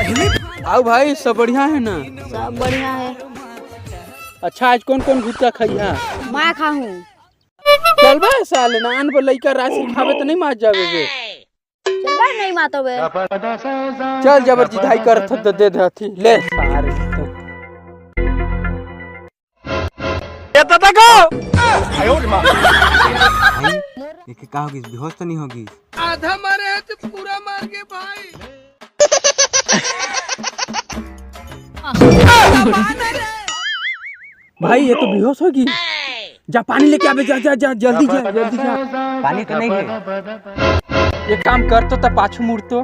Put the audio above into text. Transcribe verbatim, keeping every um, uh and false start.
आओ भाई, सब बढ़िया है ना? सब बढ़िया है। अच्छा, आज कौन कौन गुटखा खइहा? मैं खाहूँ। चल बे साले, नान पर लइका राशि खावे त नहीं मार जावे बे। चल बे, नहीं मातो बे। चल, जबर जिधाई करत ह त दे दे हथी। ले सारे। भाई, एके का होगिस? बेहोश तो नहीं होगी? आधा मारे है तो पूरा मार के भाई। भाई, ये तो बेहोश होगी। जा, पानी लेके आबे, जा, जा, जा, जल्दी जा, जल्दी जा। पानी तो नहीं है। एक काम कर तो, त पाछू मुड़ तो।